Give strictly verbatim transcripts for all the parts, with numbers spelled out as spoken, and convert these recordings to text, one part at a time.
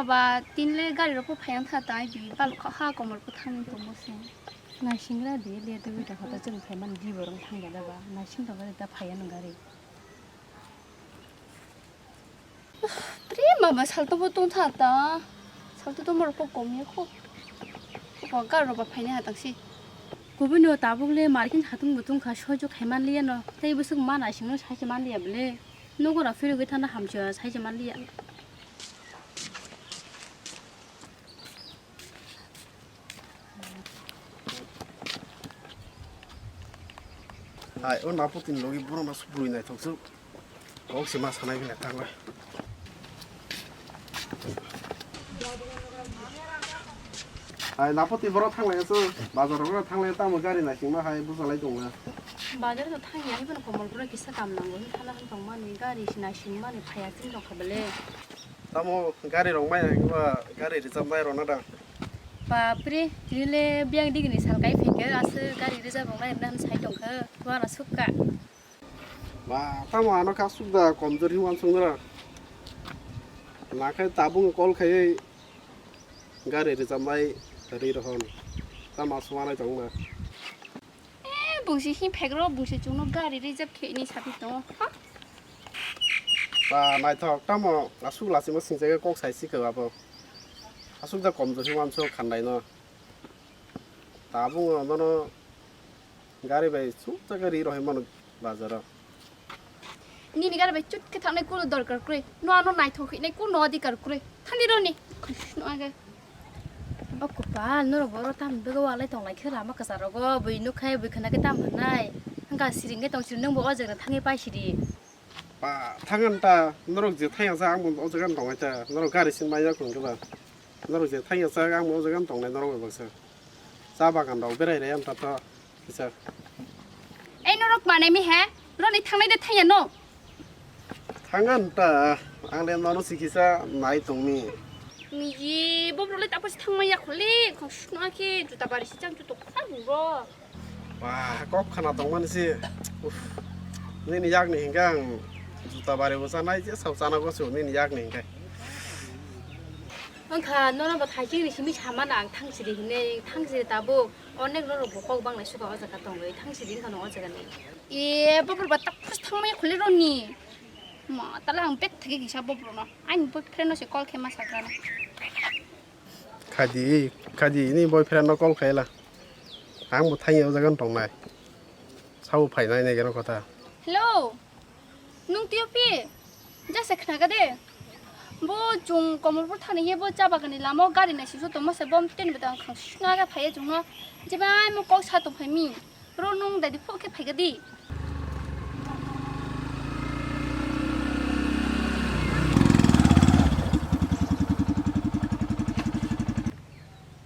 Ba tinle gari rok pho phaiya tha tai bi bal kha ha komor pho thangwi tongmo se. Naisingra di le twi ta khata chwng phaimani di borok thangya da ba. Naising tongkha da phaiya nang gari. Pre mama salto bo tong tha ta. Salto to mor ko kom ye kho. Ko gar ro ba phaini ha tang si. Kubui no tabuk le markin hatung butung kha sojo khai man liya no. Tei busuk mana sing no sai se man liya ble. Nogo ra phiro gwi thana hamcha sai se man liya. Hai, o Napotini logi borok no subrui naithok su. Kok se ma sanai bini thanglai. Hai, Napoti borok thanglai su. Bazar rok thanglai tamo gari naisingma hai busalai tongla. Bazar no thangya hai bono komol borok kisa kam nango. Thana han tongmani gari si naisingmani phaya tin rok khabale. Tamo gari rok mai nang ba gari rijak mai rona da. Bapre, tini le biyang digini sal kai phaikhe aswk gari rijak rok nai rwna hwn sai tongkha, tuana sukha. Ba, tamo ano kha sukda komjor hinwi uansuk nara. Nakhai tabung call khaiwi gari rijak mai rwi rohon. Tamo aswk manai tongma. Eh, bungsi hi phegro, bungsi chungno gari reserve khe ni sapi tongo. Ha? Ba, naithok, tamo aswk lachima singjagwi kok sai si khe abo. Aswk da komjor hinwi uansuk khandai no. Tabung nono gari bai chuk jaga ri rohoi mano bazaro. Nini gari bai chut khe thangnai kuno dorkar kwrwi. No ano naithok hinai kuno adhikar kwrwi. Thani roni. No age. O kopal, norok boro tam bego walai tonglai khe lama kwcharo go, bui nukhai, bui khna khe tam hwnai. Hangka siring khe tong siring, nwng bo o jaga thangwi pai sidi. Ba, thangan ta, norok je thangya sa, ang bo o jaga tong ta, norok gari sin maya kung ba. Norok je thangya sa, ang bo o jaga tongnai norok bai baksa. Cha bagan rok berai rai am ta to. Kisa. Ei norok manai mi he? Roni thangnai de thangya no? Thangan ta, ang le nono si kisa nai tong mi. Ni ye, bo bro le tapos thangmaya khole, khong sno khe juta bari si chang juto kha bro. Ba, kok khana tong mani si. Uf. Nini yak ni hingka ang juta bari bo sanai je sao chana go su nini yak ni hingka. Wngkha, nono bo thaising ni simi sama na ang thangsiri hinwi, thangsiri tabuk. Onek norok bo kok banglai suka o jaga tongwi, thangsiri wngkha no o jaga ni. E, bopor ba tak phus thangmaya khuli roni. Ma, tala ang bek thagi kisa bopor no. Ani boyfriend no se call khe ma sakrana. Khadi, khadi, ini boyfriend no call khaila. Ang bo thangya o jaga tongnai. Sabo phainai nai gero kotha. Hello. Nung tio phi? Jasa khnaga de. Bo chung Komolpur thani ye bo cha bagani lama o gari nai sisu tongma se bom teni bwtang khang sna ga phaiya chung no. Jeba mo kok sa tong phai mi. Ro nung dadi phok khe phai ga di.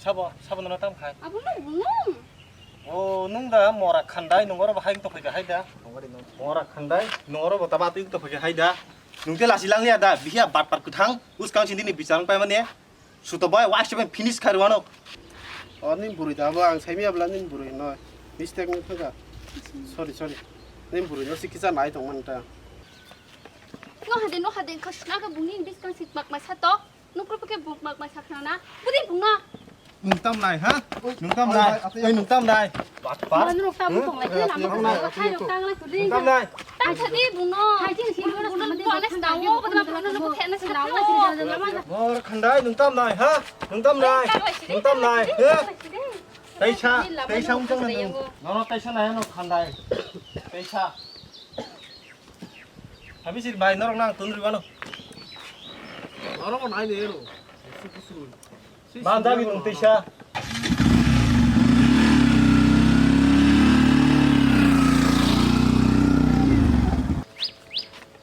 Sabo, sabo nono tam khai. Abo no nung. O, nung da mora khandai, nung oro bo hai tong phai kha hai da. Mora khandai, nung oro bo taba twi tong phai kha hai da. Nung te lasi lang ya da, bihiya bat pat kwthang, uskang sindi ni bichang pai mane. Suto bai, waste bai finish khai rwano. O, nin buri da bo, ang sai mi abla nin buri no. Mistake ni thaka. Sorry, sorry. Nin buri no sikisa nai tong man ta. No hade, no hade, khasna ka bungni biskang sik mak masa to. Nukro pake buk mak bai sakna na. Budi bung na. Nung tam nai ha? Nung tam nai. Oi, nung tam nai. Bat bat. Nung tam tong lai na ma. Thai rok tang lai kuding. Nung tam nai. Tang sadi bung no. Thai jing si bung no. Bung no na sna wo bung no bung no thena sna wo. Mora khandai nung tam nai ha? Nung tam nai. Nung tam nai. He. Taisa, taisa ung tang nung. Nono taisa nai no khandai. Taisa. Habisir bai norok nang tun ribano. Norok nai de ro. Suku suru. Banda bi nung tisa.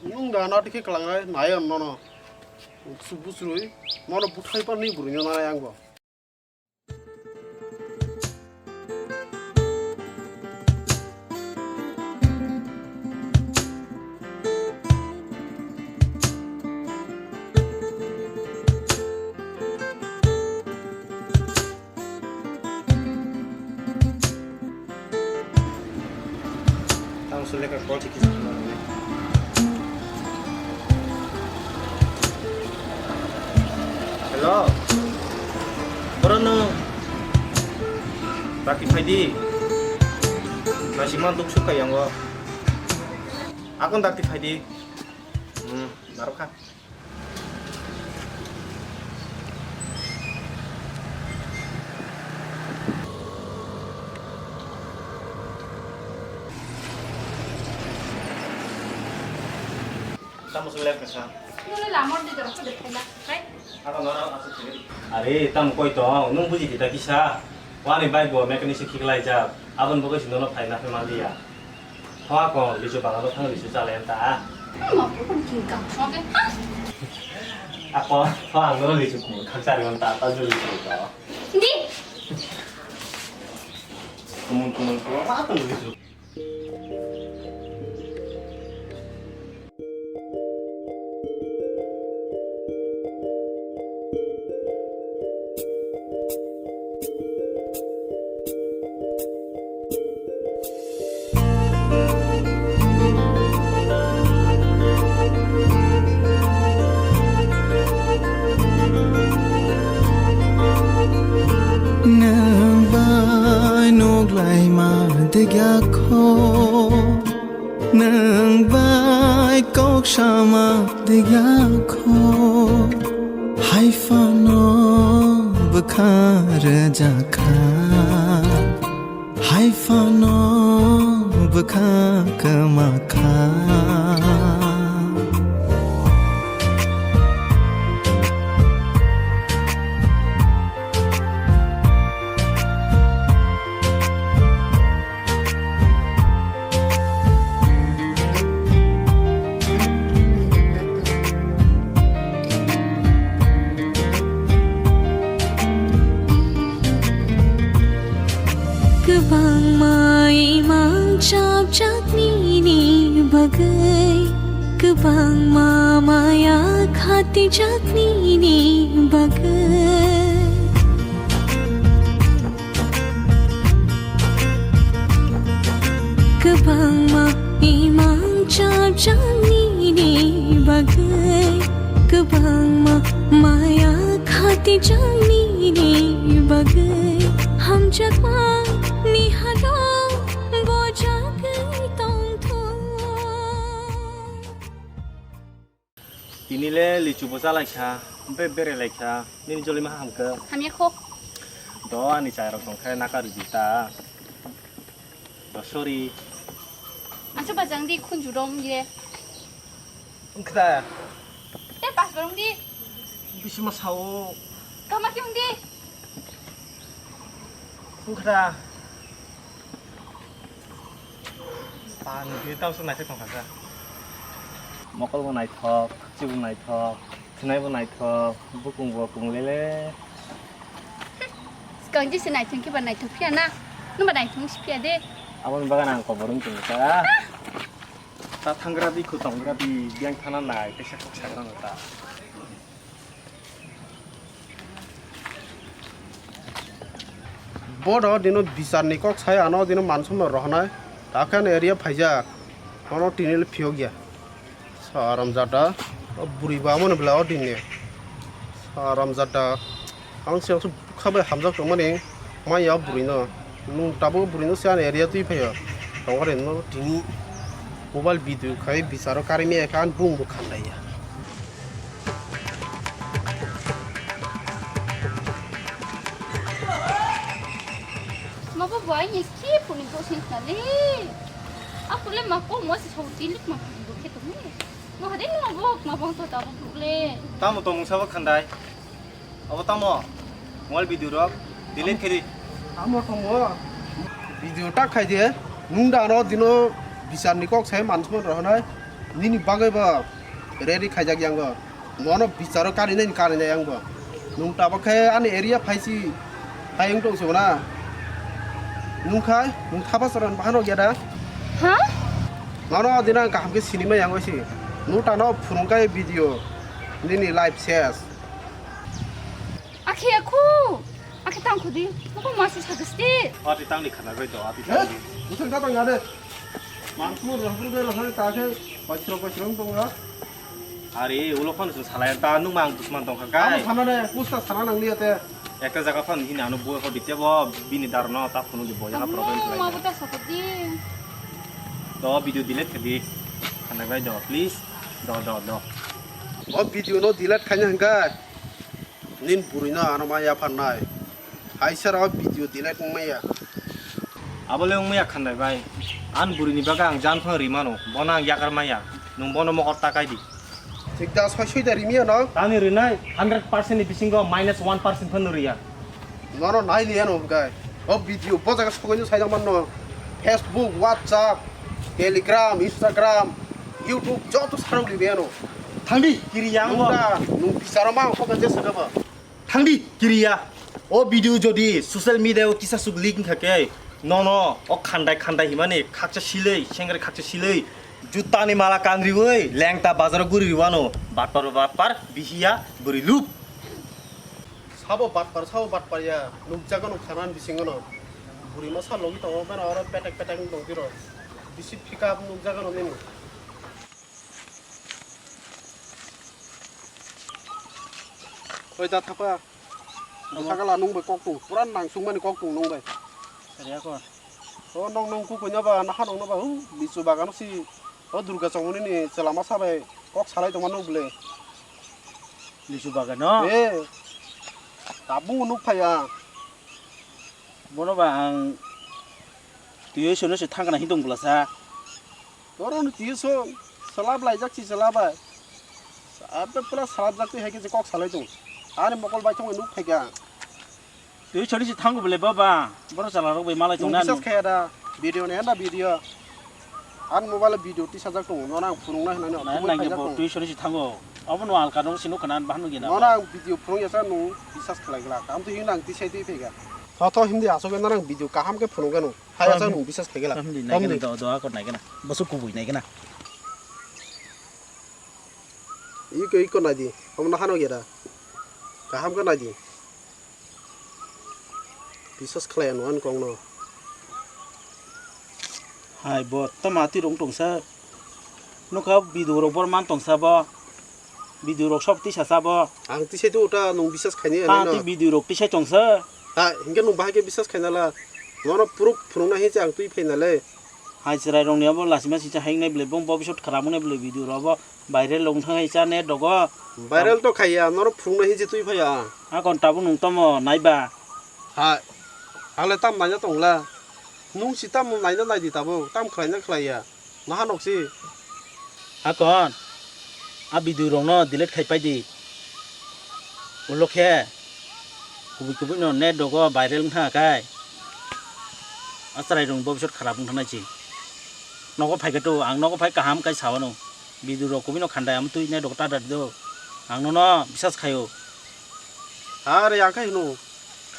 Nung da na dikhe klangai nai on nono. Subu surui. Mono buthai pa ni burui no nai ang bo. Ang sule ka call chikis. Hello. Boro nwng dakti phaidi. Naisingma duk sukha yango. Akon dakti phaidi. Hmm, narwkha. Tamo se lem kasa. Nule lamor di dorok de khela. Kai? Ako nora asu chiri. Are, tam koi tong, nung buji kita kisa. Wani bai bo mechanic se khiklai jak. Abon bo koi sinono phai na phai manliya. Hoa ko lisu bangalo thang lisu chale anta. Mo ko kon king kam so ke. Ako, hoa ang no lisu kum khang chari on ta ta juli ko. Di. Kumun kumun ko ma tu lisu. Nwng bai nuk laima degya kho, nwng bai kok sama degya kho, hai phano bwkha rwjakha. Hai phano bwkha kwma kha. Kwbangma imang chapjak nini bagwi, kwbangma maya khatijak nini bagwi. Kwbangma imang chapjak nini bagwi, kwbangma maya khatijak nini bagwi, hamjakma ni hado bojagwi tongthok. Tini le lichu bo cha lai kha, be bere lai kha, nini joli ma ham kha. Hamya kho. Do ani chai rok tong khe naka ridi ta. Do sorry. Acha bajang di khunju dong ye. Wngkha da. Te pas barong di. Bisima sao. Kama kyung di. Wngkha da. Pang di tau se naithok tong kha. Mokol bo naithok, khukchi bo naithok, thwnai bo naithok, bukung bo kung lele. Swkang jese naithok khe ba naithok phiya na? Nwng ba naithok si phiya de. Aboni bagwi ang kobor wng tong kha. Ta thangra di, khu tonggra di, biyang thana nai, kaisa kok sagra no ta. Bodo dino bichar ni kok sai ano dino mansomno rohonai. Takhe ano area phaijak. Ono tini le phiyok ya. Saram jata. O buri ba mano bela o dinne. Saram jata. Ang siang su bukha bai hamjak tongmani. Maya o buri no. Nung tabuk buri no siang area twi phaio. Tongore no tini. Mobile video khai bicharo karimi ekha bung bo khandai ya. Mabo bai ni skip ni go sin kali. Aku le mako mo si so tilik ma go khe tumi. Mo hade no bo ma bong to ta bo le. Tamo to mungsa bo khandai. Abo tamo? Mobile video rok delete khe di. Amo tongo. Video tak khai de. Nung da no dino bichar ni kok sai mansman rohonai. Nini bagwi ba ready khaijak yango. Mono bicharo karinai ni karinai yang bo. Nung tabok khe ani area phaisi hai wng tong sona. Nung khai nung thapa soron bahano gya da. Ha? Mano dina kaham khe sinima yang si. Nung tano phurung kai video. Nini live ses. Akhe aku. Akhe tang khudi. Noko masu sagesti. Ati tang di khana bai to ati tang di. Usang ta tang ya de. Mansman rohbur be rohani ta khe. Pachro pachro tong ya. Are, ulo phano chwng salai ta, nwng ma ang dusman tong kha kai. Ano sana de, pusta sana nang liya te. Ekta jaga phano hini ano boi hodi tebo bini dar no ta phunu di boi jana problem khlai. Ma buta sakodi. Do video delete khadi. Khanai bai do, please. Do, do, do. O video no delete khaina hingka. Nin buri no ano ma yapharnai. Hai sara o video delete wngmaya. Abole wngmaya khandai bai. An buri ni baga ang jan phang ri mano. Bono ang yakar maya. Nwng bono mokor takai di. Thik da soi soi da rimiya no. Tani rinai hundred percent ni bisingo minus one percent phano riya. Nono nai liya no hwnkhe. O video bo jaga sogwi no saijak manno. Facebook, WhatsApp, Telegram, Instagram, YouTube joto sarok liya no. Thangdi kiriya ang bo. Nung da, nung bisaro ma ang hokhe je sakha ba. Thangdi kiriya. O video jodi social media o kisa suk leak wngkha khe, nono o khandai khandai himani khakcha silei, sengre khakcha silei, jutani mala kanriwi lengta bazaro guri riwano, batpar batpar bihiya bwrwi lup. Sabo batpar, sabo batpar ya, nukjago no khanan bisingo no. Buri ma sa logi tongo, beno oro petek petek wng tong tiro. Bisi pick up nukjago no nini. Oi da thapa. Tamo. Sakala nung bai kok tung, pura nang sung mani kok tung nung bai. Sari ako. O nong nong kukui no ba, naha nong no ba, hu, lichu bagan si, o Durga Chongmani ni chwla masa bai kok salai tongma nuk bwle. Lichu bagan no? Eh. Tabung nuk phaya. Bono ba ang twi sono se thangna hidong bwlasa. Borok ni twi so salab laijak si salab bai. Abe pura salab jak twi hai khe kok salai tong. Ani mokol bai thong nuk phaikha. Twi sono se thango bwle baba. Borok chwla rok bai malai tong na. Bisas khaya da video ne da video. An mobile video tisajak tongo, nono ang phunukna hinwi no. Nai nang bo twi sori si thango. Obo no alka no sino khana bahno gina. Nono ang video phunuk yasa no bisas khlai glak. Am to hing nang tisai twi phega. Tho tho hindi asok nono ang video kaham khe phunuk gano. Hai asok no bisas khlai glak. Hindi nai gana do do akor nai gana. Bosu kubui nai gana. Iko iko nai di. Omo no hano gera. Kaham khe nai di. Bisas khlai ano ani kokno. Hai bo tamo twi rong tongsa. Nukha video rok bor man tongsa bo. Video rok sob tisa sa bo. Ang tisai tu uta nung bisas khaini ta ano. Twi video rok tisai tongsa. Ha, hinkhe nung bahai khe bisas khaina la. Nono proof phunukna hinse ang twi phaina le. Hai chwrai rok ni abo lasima sisa hang nai bwle bong bo bisot khara mung nai bwle video rok bo. Viral wng thang hai cha net rogo. Viral to khaiya, norok phunukna hinse twi phaiya. A kon tabuk nwng tamo naiba? Hai, ang le tam naina tongla. Nwng si tamo naina naidi tabuk, tam khlaina khlaiya. Naha nok si. A kon, a video rokno delete khai pai di. Ulo khe kubui kubui no net rogo viral wng thang kai. A chwrai rok bo bisot kharap wng thang nai si. Nogo phai khe to, ang nogo phai kaham kai sa wano. Video rok kubui no khandai, amo twi nai rok ta da do. Ang nono bisas khaio. Are ang khai hino.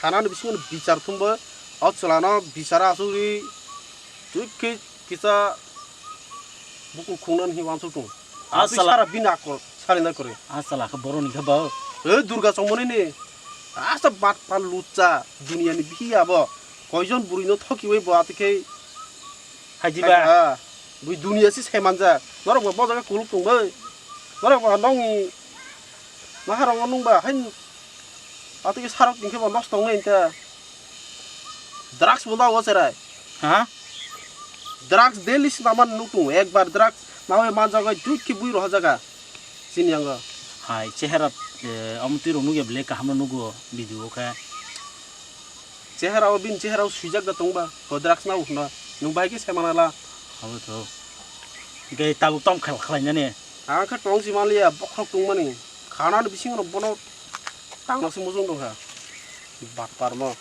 Khana ni bisingo bichar thumbo. O chwla no bichar asugri. Twi khe kisa buku khungna ni wansuk tung. A sara bini akol sari na kore. A sala khe borok ni khe ba. E Durga chongmani ni. Asa bat pal lucha dunia ni bihi abo. Koijon buri no thoki bai bo ati khe. Hai di ba. Bui dunia si sai manja. Norok bo bojaga kuluk tong bai. Norok bo nong ni maharong nung ba hai. Ati khe sarok tingkhe bo nosto wngnai ta. Drugs bo nao cherai. Ha? Drugs daily si naman nukung. Ekbar drugs nawi manjago jui ki bui roha jaga. Sini yango. Hai chehera, eh, amtwi rok nugya bele kaham no nugo video o khe. Chehera o bin chehera o swijak da tongba. Ko drugs nao hwna. Nung bai ke semana la. Abo to. Ge tabuk tom khal khlai nani. Ang khe tong si manliya bokhok tong mani. Khana ni bising no bono tang nasi mujung dong ha. Bat par mo.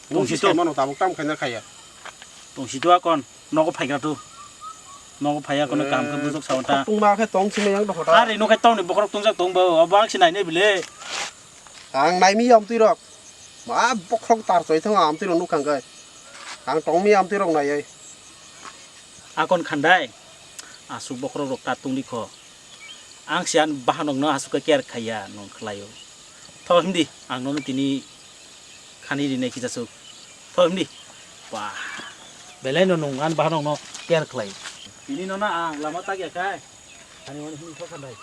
Tong si to. Mano tabuk tam khaina khaya. Tong si to akon. Nogo phaigra tu. Nogo phaiya kono kam khe bujok sa ta. Tungma khe tong simi yang dohota. Are no khe tong ni bokhorok tongjak tong bo. Obo ang si nai ne bile. Ang nai mi amtwi rok. Ma bokhorok tar choi thang amtwi rok nukhang kai. Ang tong mi amtwi rok nai ai. Akon khandai. Asuk bokhorok rok ta tungdi kho. Ang siyan bahanokno aswk khe care khaiya nung khlaio. Tho himdi, ang nono tini khani rinai kisa swk. Tho himdi. Wah. Belai no nung an bahanokno care khlai. Tini nono ang lama tak ya khai. Ani mani hini thosa dai.